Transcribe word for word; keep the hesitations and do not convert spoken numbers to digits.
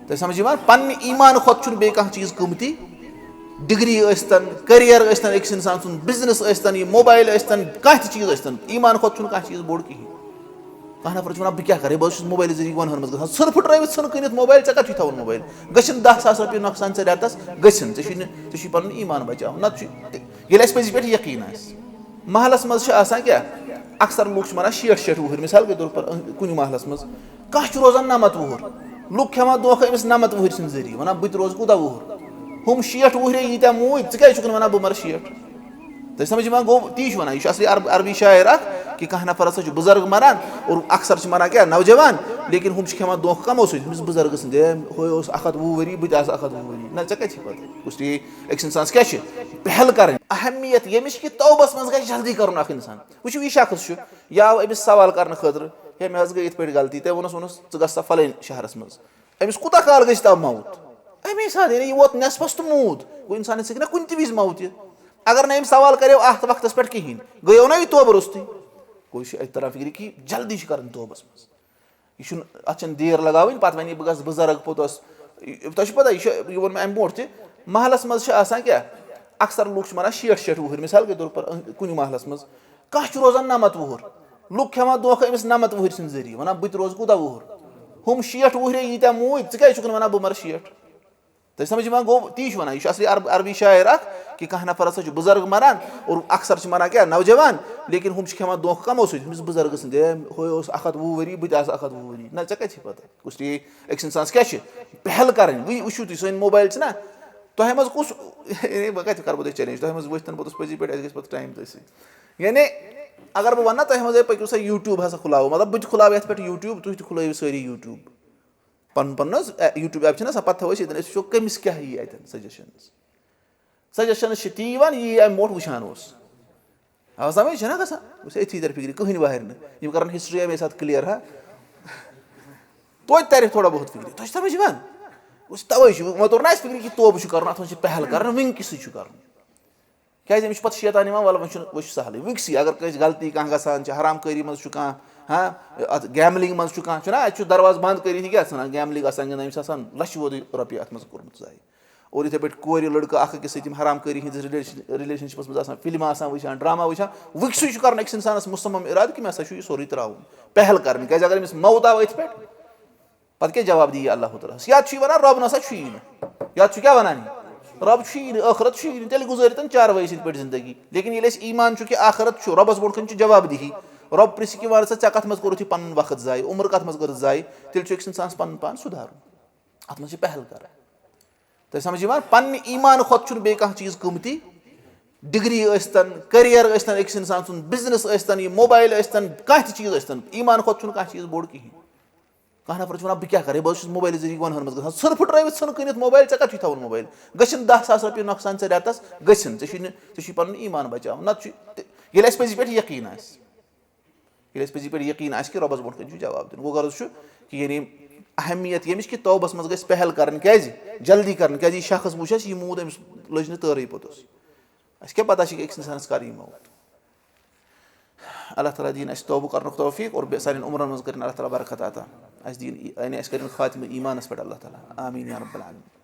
تۄہہِ سمجھ یِوان؟ پننہِ ایٖمان کھۄتہٕ چھُنہٕ بیٚیہِ کانٛہہ چیٖز قۭمتی۔ ڈگری ٲسۍتن، کیریئر ٲسۍتن، أکِس اِنسان سُنٛد بِزنِس ٲسۍتن، یہِ موبایل ٲسۍتن، کانٛہہ تہِ چیٖز ٲسۍتن، ایٖمان کھۄتہٕ چھُنہٕ کانٛہہ چیٖز بوٚڑ کِہیٖنۍ۔ کانٛہہ نفر چھُ وَنان، "بہٕ کیٛاہ کَرٕ؟ بہٕ حظ چھُس موبایلہٕ ذٔریعہٕ گۄنہَن منٛز گژھان۔" ژھٕر پھٕٹرٲوِتھ ژھٕن کٕنِتھ موبایل، ژےٚ کَتہِ چھُے تھاوُن موبایل؟ گٔژھِنۍ دَہ ساس رۄپیہِ نۄقصان، ژےٚ رٮ۪تَس گٔژھِنۍ، ژےٚ چھُے نہٕ، ژےٚ چھُے پَنُن ایٖمان بَچاوُن، نَتہٕ چھُ ییٚلہِ اَسہِ پٔزی پٲٹھۍ یقیٖن آسہِ۔ محلَس منٛز چھِ آسان کیٛاہ؟ اَکثر لُکھ چھِ مَران شیٹھ شیٹھ وُہٕرۍ، مِثال کے طور پر، کُنہِ محلَس منٛز کانٛہہ چھُ روزان نَمَتھ وُہُر، لُکھ کھٮ۪وان دھوکہٕ أمِس نَمَتھ وُہٕرۍ سٕنٛدِ ذٔریعہٕ، وَنان، "بہٕ تہِ روزٕ کوٗتاہ وُہُر؟" ہُم شیٹھ وُہرے ییٖتیٛاہ موٗدۍ، ژٕ کیٛازِ چھُکھ نہٕ وَنان، "بہٕ مَرٕ شیٹھ"؟ تُہۍ سمجھ یِوان؟ گوٚو، تی چھُ وَنان، یہِ چھُ اصلی عرب-، عربی شاعر اکھ، کہِ کانٛہہ نفر ہسا چھُ بُزرگ مَران، اور اکثر چھِ مَران کیٛاہ، نوجوان، لیکن ہُم چھِ کھٮ۪وان دھوکہٕ کَمو سۭتۍ، ہُمِس بُزرگَس سۭتۍ، "ہے، ہُہ اوس اَکھ ہَتھ وُہ ؤری، بہٕ تہِ آسہٕ اَکھ ہَتھ وُہ ؤری۔" نہ، ژےٚ کَتہِ چھِ پَتہ؟ اس لیے أکِس اِنسانَس کیٛاہ چھِ؟ پہل کَرٕنۍ، اہمیت ییٚمِچ کہِ توبَس منٛز گژھِ جلدی کَرُن اَکھ اِنسان۔ وٕچھِو، یہِ شخص چھُ، یہِ آو أمِس سوال کَرنہٕ خٲطرٕ، "ہے، مےٚ حظ گٔے یِتھ پٲٹھۍ غلطی، تٔمۍ ووٚنُس، ووٚنُس، ژٕ گژھ سا فلٲنۍ شہرَس منٛز۔" أمِس کوٗتاہ کال گٔژھِتھ آو موت؟ اَمے ساتہٕ، یعنی یہِ ووت نٮ۪صفَس تہٕ موٗد۔ گوٚو، اِنسان ہیٚکہِ نہ کُنہِ تہِ وِزِ موت یِتھ۔ اگر نہٕ أمۍ سوال کَریو اَتھ وقتَس پٮ۪ٹھ کِہیٖنۍ، گٔیو نہ یہِ توبہٕ روٚستُے۔ گوٚو، یہِ چھُ أتھۍ تران فِکرِ کہِ جلدی چھِ کَرٕنۍ توبَس منٛز۔ یہِ چھُنہٕ، اَتھ چھَنہٕ دیر لَگاوٕنۍ، پَتہٕ وَنہِ یہِ، "بہٕ گژھٕ بُزرگ پوٚتُس۔" تۄہہِ چھُ پَتہ، یہِ چھُ، یہِ ووٚن مےٚ اَمہِ برونٛٹھ تہِ، محلَس منٛز چھِ آسان کیٛاہ؟ اَکثر لُکھ چھِ مَران شیٹھ شیٹھ وُہٕرۍ، مِثال کے طور پر، کُنہِ محلَس منٛز کانٛہہ چھُ روزان نَمَتھ وُہُر، لُکھ کھٮ۪وان دھوکہٕ أمِس نَمَتھ وُہٕرۍ سٕنٛدِ ذٔریعہٕ، وَنان، "بہٕ تہِ روزٕ کوٗتاہ وُہُر؟" ہُم شیٹھ وُہرے ییٖتیٛاہ موٗدۍ، ژٕ کیٛازِ چھُکھ نہٕ وَنان، "بہٕ مَرٕ شیٹھ"؟ تُہۍ سمجھ یِوان؟ گوٚو، تی چھُ وَنان، یہِ چھُ اصلی عرب-، عربی شاعر اکھ، کہِ کانٛہہ نفر ہسا چھُ بُزرگ مَران اور اکثر چھِ مَران کیٛاہ، نوجوان، لیکن ہُم چھِ کھٮ۪وان دھوکہٕ کَمو سۭتۍ؟ ہُمِس بُزرگَس سۭتۍ، "ہے، ہُہ اوس اَکھ ہَتھ وُہ ؤری، بہٕ تہِ آسہٕ اَکھ ہَتھ وُہ ؤری۔" نہ، ژےٚ کَتہِ چھِ پَتہ؟ اس لیے أکِس اِنسانَس کیٛاہ چھِ پہل کَرٕنۍ؟ وۄنۍ وٕچھِو تُہۍ، سٲنۍ موبایل چھِنہ، تۄہہِ منٛز کُس، یعنی بہٕ کَتہِ کَرٕ بہٕ تۄہہِ challenge؟ تۄہہِ منٛز ؤتھۍ تَنہٕ پوٚتُس پٔزی پٲٹھۍ، اَسہِ گژھِ پَتہٕ time تٔتھۍ سۭتۍ۔ یعنی اگر بہٕ وَنہٕ نا تۄہہِ منٛز، "ہے، پٔکِو سا YouTube ہسا کھُلاوو"، مطلب، بہٕ تہِ کھُلاوٕ یَتھ پٮ۪ٹھ YouTube، تُہۍ تہِ کھُلٲیِو سٲری YouTube۔ پَنُن پَنُن حظ، اے، YouTube app چھِنہ آسان، پَتہٕ تھاوو أسۍ ییٚتٮ۪ن، أسۍ وٕچھو کٔمِس کیٛاہ یی اَتٮ۪ن suggestions۔ Suggestions چھِ تی یِوان، یی اَمہِ برونٛٹھ وٕچھان اوس۔ آ، سَمٕجھ چھِنہ گژھان؟ وٕچھ، أتھی تَرِ فِکرِ، کٕہٕنۍ وَہَرِ نہٕ۔ یِم کَرَن history اَمے ساتہٕ clear، ہا؟ توتہِ تَرِ تھوڑا بہت فِکرِ۔ تۄہہِ چھِ سَمٕجھ یِوان؟ وٕچھ، تَوَے چھُ، وۄنۍ توٚر نہ اَسہِ فِکرِ کہِ توبہٕ چھُ کَرُن، اَتھ منٛز چھِ پہل کَرٕنۍ، وٕنۍ کِسٕے چھُ کَرُن۔ کیٛازِ أمِس چھُ پَتہٕ شیطان یِوان، وَلہٕ وۄنۍ چھُنہٕ، وۄنۍ چھُ سہلٕے۔ وٕچھ سا، اگر کٲنٛسہِ غلطی کانٛہہ گژھان چھِ، حرام کٲری منٛز چھُ کانٛہہ، ہاں، اَتھ gambling منٛز چھُ کانٛہہ، چھُنہ، اَتہِ چھُ دروازٕ بنٛد کٔرِتھ، یہِ کیٛاہ ژھٕنان؟ Gambling آسان گِنٛدان، أمِس آسان لَچھِ ووٚدُے رۄپیہِ اَتھ منٛز کوٚرمُت ضایع۔ اور یِتھَے پٲٹھۍ کورِ لٔڑکہٕ اَکھ أکِس سۭتۍ یِم حرام کٲری ہِنٛدِس رِلیشَن-، relationshipس منٛز آسان، فِلمہٕ آسان وٕچھان، ڈرٛاما وٕچھان، وٕکسٕے چھُ کَرُن أکِس اِنسانَس مُصمم اِرادٕ کہِ مےٚ ہسا چھُ یہِ سورُے ترٛاوُن، پہل کَرٕنۍ۔ کیٛازِ اگر أمِس موت آو أتھۍ پٮ۪ٹھ، پَتہٕ کیٛاہ جواب دِیہِ یہِ اللہ تعالیٰ ہَس؟ یا تہِ چھُ یہِ وَنان، "رۄب نہ سا چھُیی نہٕ"، یا تہِ چھُ کیٛاہ وَنان یہِ؟ "رۄب چھُیی نہٕ، ٲخرت چھُیی نہٕ"، تیٚلہِ گُزٲرِو تٔمۍ چاروٲیی سٕنٛدۍ پٲٹھۍ زِندگی۔ لیکن ییٚلہِ اَسہِ ایٖمان چھُ کہِ آخرت چھُ، رۄبَس برونٛٹھ کَنہِ چھُ جواب دیٖہی۔ رۄب پرٛژھِ کہِ، "وَن سا، ژےٚ کَتھ منٛز کوٚرُتھ یہِ پَنُن وقت ضایع، عمر کَتھ منٛز کٔرٕتھ ضایع؟" تیٚلہِ چھُ أکِس اِنسانَس پَنُن پان سُدھارُن۔ اَتھ منٛز چھِ پہل کَرٕنۍ۔ تۄہہِ سمجھ یِوان؟ پننہِ ایٖمان کھۄتہٕ چھُنہٕ بیٚیہِ کانٛہہ چیٖز قۭمتی۔ ڈگری ٲسۍتن، کیریئر ٲسۍتن، أکِس اِنسان سُنٛد بِزنِس ٲسۍتن، یہِ موبایل ٲسۍتن، کانٛہہ تہِ چیٖز ٲسۍتن، ایٖمان کھۄتہٕ چھُنہٕ کانٛہہ چیٖز بوٚڑ کِہیٖنۍ۔ کانٛہہ نفر چھُ وَنان، "بہٕ کیٛاہ کَرٕ؟ بہٕ حظ چھُس موبایلہٕ ذٔریعہٕ گۄنہَن منٛز گژھان۔" ژھٕر پھٕٹرٲوِتھ ژھٕن کٕنِتھ موبایل، ژےٚ کَتہِ چھُے تھاوُن موبایل؟ گٔژھِنۍ دَہ ساس رۄپیہِ نۄقصان ژےٚ رٮ۪تَس، گٔژھِنۍ۔ ژےٚ چھُے نہٕ، ژےٚ چھُے پَنُن ایٖمان بچاوُن۔ نَتہٕ چھُ، ییٚلہِ اَسہِ پٔزی پٮ۪ٹھ یقیٖن آسہِ۔ ییٚلہِ اَسہِ پٔزی پٲٹھۍ یقیٖن آسہِ کہِ رۄبَس برونٛٹھ کَنہِ چھُ جواب دیُن۔ گوٚو غرض چھُ کہِ یعنی اہمیت ییٚمِچ کہِ توبَس منٛز گژھِ پہل کَرٕنۍ۔ کیٛازِ؟ جلدی کَرٕنۍ۔ کیٛازِ یہِ شخص وٕچھ اَسہِ، یہِ موٗد أمِس لٔج نہٕ تٲرٕے پوٚتُس۔ اَسہِ کیٛاہ پَتہ چھِ کہِ أکِس اِنسانَس کَر یی موت؟ اللہ تعالیٰ دِیِن اَسہِ توبہٕ کَرنُک توفیٖق اور بیٚیہِ سانٮ۪ن عمرَن منٛز کٔرِن اللہ تعالیٰ برکت عطا۔ اَسہِ دِیِن، یعنی اَسہِ کٔرِن خاتمہٕ ایٖمانَس پٮ۪ٹھ اللہ تعالیٰ۔ آمیٖن یا رب العالمین۔